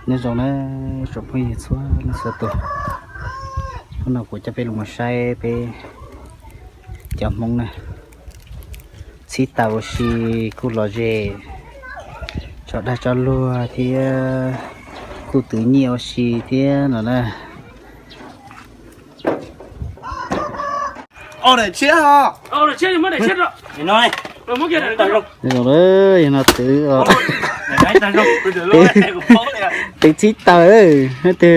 Nyob zoo na tsoom phooj ywg txhua leej txhua tus, hnub no kuv coj peb los mus saib peb cov Hmoob na, txhib taws ua si kuj lom zem, tso dag tso luag thiab kuj twv nyiaj ua si thiab no na. Ua daim tshiab os. Yog no twv os. Twv txhib taws twg.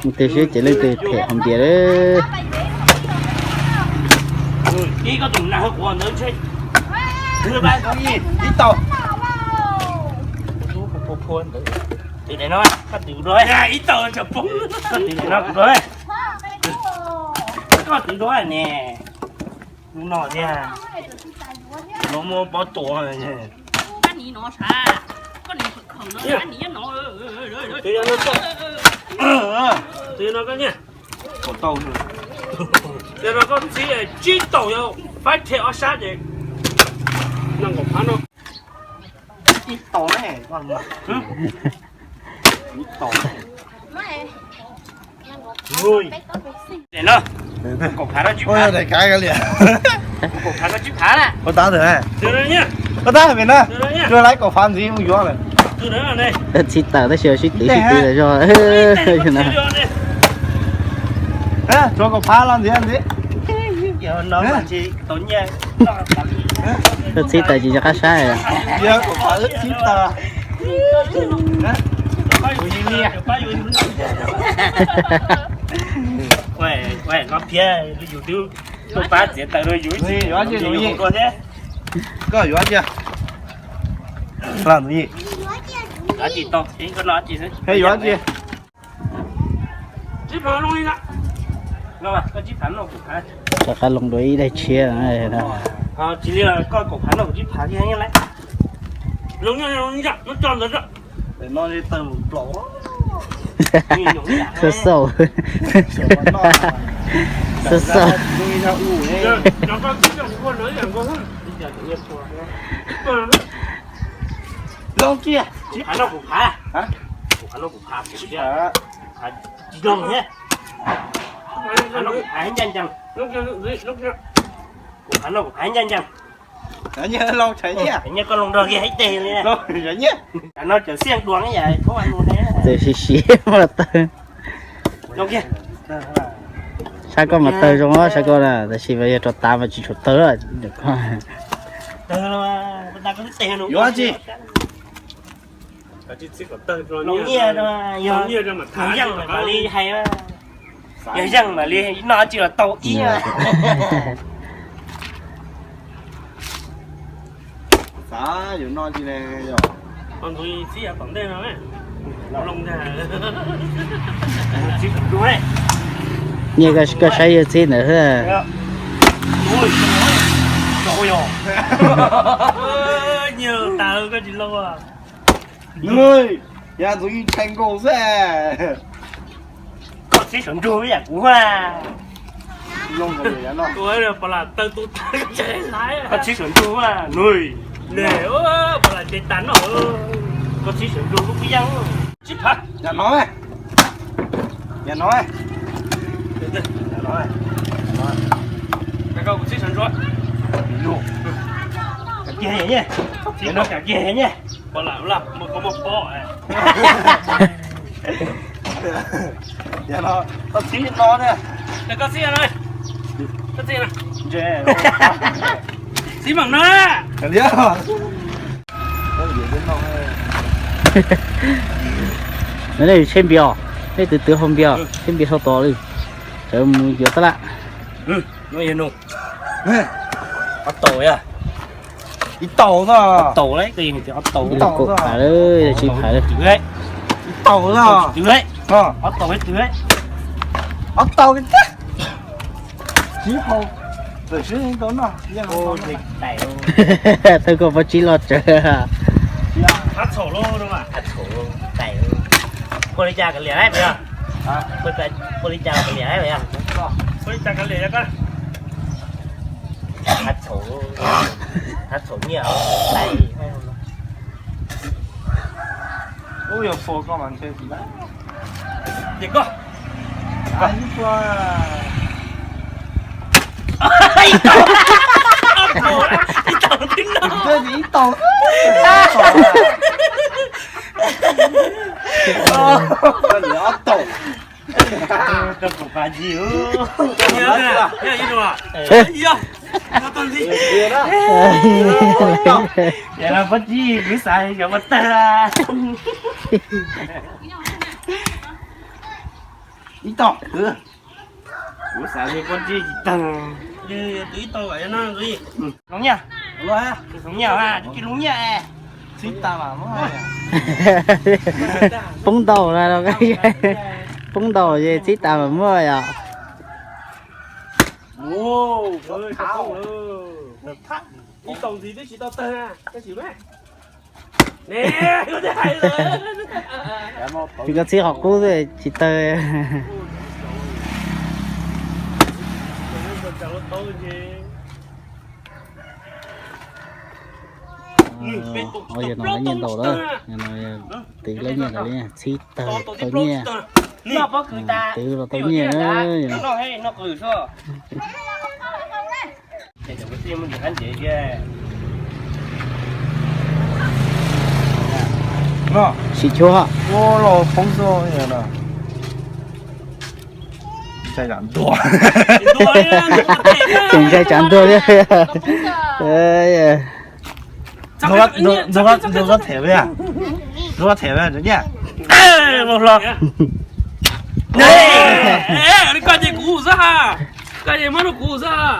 Mus twg seb ces leej twg phem haus npias lawm. Ib tau. Twv daim no, koj twv daim no kuv dua. Koj twv dua ne. Hnub no thiab, no muab pob tuav. Twv no koj niam. Yog no koj txhib tsib taus yog faib rhe ob sab ces nees nkaum phav no. Ib tau ne, ib tau. Kaum phav no tsib phav. Kaum phav no tsib phav na. Ua tab twg? Ua tab twg na? Tsuas laib kaum phav ntxiv mus yuav lawm. Txhib taws tab sis sib twv sib twv zog. Tsuas kaum phav los ntxiv ntxiv. Txhib taws tsis nco qab saib. Kaum phav wb txhib taws. Koj yuav cia. Yuav cia. Rov qab loo dua ib daim tshiab. Xav xav. Xav xav. Loo kiag. Tsis phav no kuv phav. Tsis phav. Tsis loo thiab. Phav no kuv phav ncaj ncees. Kuv phav no kuv phav ncaj ncees. Nyiaj koj loo nrog kiag ib teg li. Phav no cov xiaj duas yam txhob nug thiab. Txawm siv siv mas tawg. Sab koj mas tawg zoo, sab koj na, tab sis mas yog rau tav mas tsis tshua tawg. Yuav tsis. Yog yeej mam li hais, yog yeej mam li noj tsis los tau ib. Xav yuav noj tsis ne yog. Nyiaj koj saib yawg txhib ntawd. Nyiaj tas koj tsis loo. Yog tus ib tshee nkaus xwb. Koj txhib saum ntsug ib yam kuv. Koj txhib saum ntsug. Pab lam ces tas no. Koj txhib saum ntsug lub kub yeej. Tsib phav. Yam no, yam no. Koj txhib saum ntsug. Kiag nyiaj, kiag nyiaj. Pab lam lam muaj koj muaj pob. Yam no, koj txhib no ne. Koj txhib no. Koj txhib no. Txhib mam no. Nej tsis tshaib npias, nej twv twv hau npias, tshaib npias dhau tod li. Sawv mus yuav tab laj. Ob taus, ib taus no. Ob taus, kaum phav lawm, tsib phav lawm. Ib taus no. Ob taus, ob taus. Thawj koj pob tsib los tsawv. Puas li cas kav liam, puas li cas kav liam. Thab txhaum nyiaj. Ub, yog fo koj mas ntshe tsis lab. Ces koj. Ib tau. Ib tau. Ib tau. Ob tau. Tau kuv pa ntsis. Yog no pob tsib kuv xav yog ua tag. Ib tau. Kuv xav li pob tsib tsis tag. Tus ib tau no. Loo nyiaj. Loo nyiaj, tsis loo nyiaj. Txhib tas mas muab. Poob ntaus na, poob ntaus ces txhib tas mas muaj yom. Ib tau ntxiv twb tsis tau tawg na, koj tsis me. Koj txhib qhov qub tsis tawg. Yog no lawv nyiaj ntaus lawm, twv lawv nyiaj ntawd li txhib tawg tau nyiaj. Twv los tau nyiaj na. Sim chuab. Tseem ntshai tsav ntuag thiab. Ntxuav koj them, ntxuav koj them nyiaj. Koj ces kuv xwb ha, koj ces muab rau kuv xwb ha.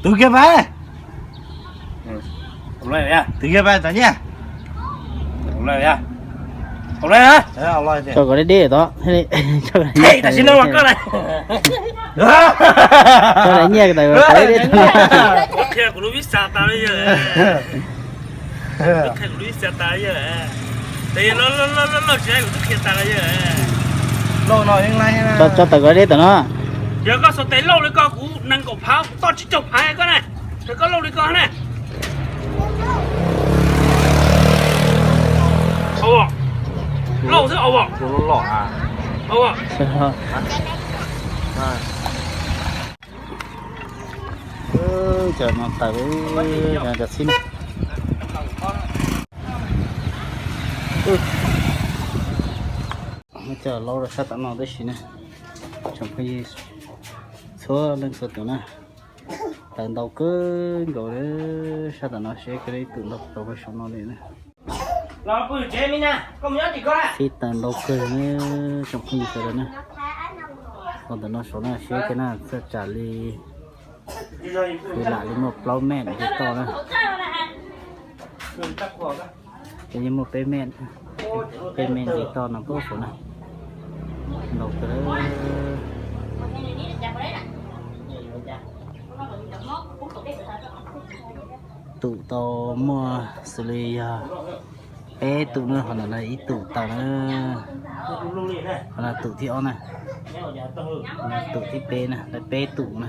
Tus kiag pab, tus kiag pab tau nyiaj. Tso kom deb deb tod. Tso nyiaj tawm kom deb deb tod. Tso tawm kom deb tawm no. Yog koj xuas tes lauj li ko kuv nees nkaum phav, kuv toj tsib caug phav koj na. Yog koj lauj li ko na. Lauj xwb. Cov no tawm, cov txhib na. Cov lauj rau sab tom no tib si na. Tsoom phooj ywg txhua leej txhua tus na, tawm ntau kawg nkaus li. Sab tom no seb koj ib tus ntau tau peb saum no li na. Txhib tawm ntau kawg na, tsoom phooj ywg sawv daws na. Ua ntawm no saum na seb koj na, txawj tsam li, lam li muaj plaub mev nce toj na. Ces yeej muaj peb mev, peb mev nce toj no puag saum na. Ntau kawg. Tum tau muaj xws li yog peb tus na, qhov ntawm no ib tus tawm na, qhov no tus thib ob na, tus thib peb na, lawv peb tus na.